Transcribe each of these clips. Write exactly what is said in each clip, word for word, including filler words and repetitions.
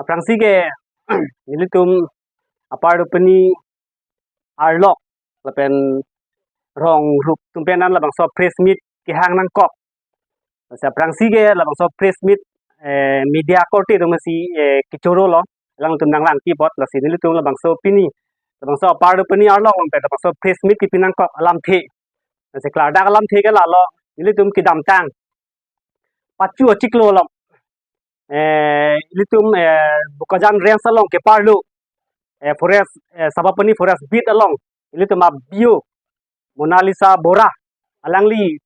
Aphrangsi ke nelitum apar dopani arlok lapen rong rup atum pen an labangso press meet kehang nangkok. Lasi aphrangsi ke labangso press meet, eh, media korte atum si, eh, kechoro lo, alangtum nanglang kipot, lasi nelitum labangso pini, labangso apar dopani arlok along pen labangso press meet kepi nangkok alamthe. Lasi klardak alamthe ke lalo, nelitum kedamtang pachu achiklo along, eh, ilitum, eh, Bokajan Range along keparlo, eh, forest, eh, Sapapani Forest Beat along ilitum a B O Monalisa Bora alangli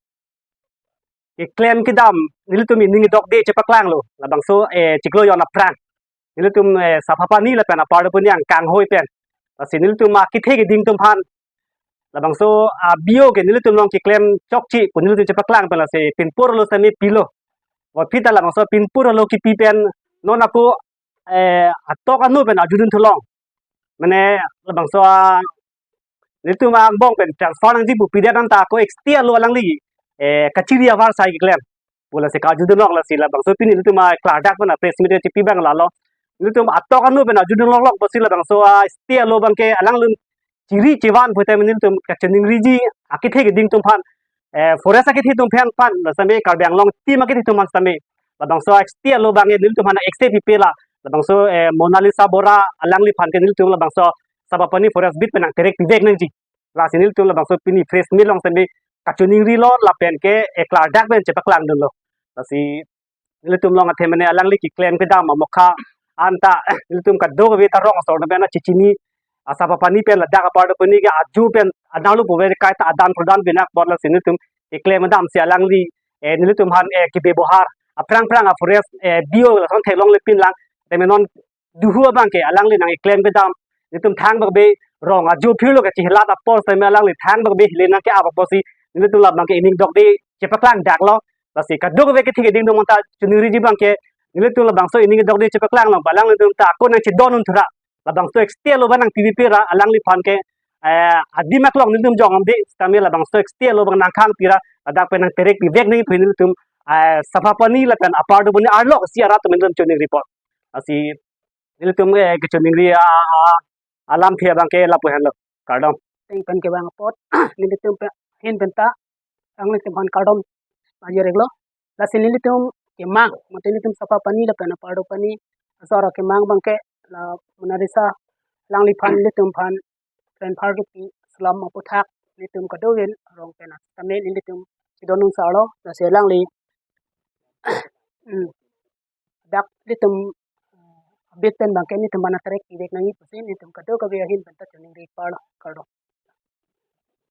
keklem kedam nelitum ining dokde chepaklanglo, labangso, eh, chiklo jon aphrang. Nelitum, eh, Sapapani lapen apar dopani angkang hoi pen, lasi nelitum akethe keding atum aphan labangso a B O ke nelitum along keklem chokche pu nelitum chepaklang pen lasi pinpur arlo sitame pilo. Aphi ta labangso pinpur arlo kepi pen non ako, eh, atok anu pen arjudun thulong. Mane labangso a nelitum angbong pen transfer nangji pu pidet an ta ako X T A arlo alangli, eh, kachiri avar sai keklem pu lasi karjudun lok, lasi labangso pini nelitum a klardak pen a press meet chepi abang lalo. Nelitum atok anu pen arjudun lok lok pusi labangso a X T A arlo abangke alanglun chiri chevan pu tame nelitum kachiningriji akethe keding atum aphan, eh, forest akethe atum aphan aphan, la sitame Karbi Anglong team akethe atum aphan sitame labangso X T A arlo abangke nelitum aphan accept pipe la, labangso, eh, Monalisa Bora alangliphan ke nelitum labangso Sapapani Forest Beat pen nangterek pivek nangji. Lasi nelitum labangso pini press meet along sitame kachiningri lo lapen ke, eh, klardak pen chepaklang dunlo. Lasi nelitum along athe mane alangli keklem kedam amokha an ta nelitum kadokave ta rong asor na pen chechini, a Sapapani pen ladak apar dopani ke aju pen anarlo puve kaita adan prodan pinak apot, lasi nelitum keklem kedam si alangli, eh, nelitum aphan, eh, kebebohar aphrang phrang a forest, eh, B O lason theklongle pinlang, tame non duhu abangke alangli nangkeklem kedam nelitum thangbak be rong aju phirlo kachehelat apor sitame alangli thangbak be hele nangke-ap apotsi nelitum labangke ining dokde chepaklang daklo. Lasi kadokave kethe keding atum ta chiningriji abangke nelitum labangso ining dokde chepaklang long alanglitum ta ako nangchedondun thura, labangso X T A arlo abang nangpipe ra alangliphan ke, eh, adim aklong nelitum jongde sitame labangso X T A arlo abang nangkhang pira ladak pen nangterek pivek nangji pu nelitum, eh, Sapapani lapen apar dopani arlok si arat atum nelitum chiningri apot. Lasi nelitum, eh, kachiningri a, a, alamthe abangke lapu henlo. Kardom. Teng pen kevang apot nelitum pen ahin pen ta alanglitum aphan kardom pajirlo. Lasi nelitum kemang, mate nelitum Sapapani lapen apar dopani asor kemang abangke la Monalisa alangliphan nelitum aphan transfer kepi selam aputhak nelitum kadokave arong pen sitame nelitum chedondun sarlo, lasi alangli, hmm, dak nelitum, eh, beat pen abangke nelitum aphan nangterek pivek nangji pusi nelitum kadokave ahin pen ta chiningri parlo, kardom.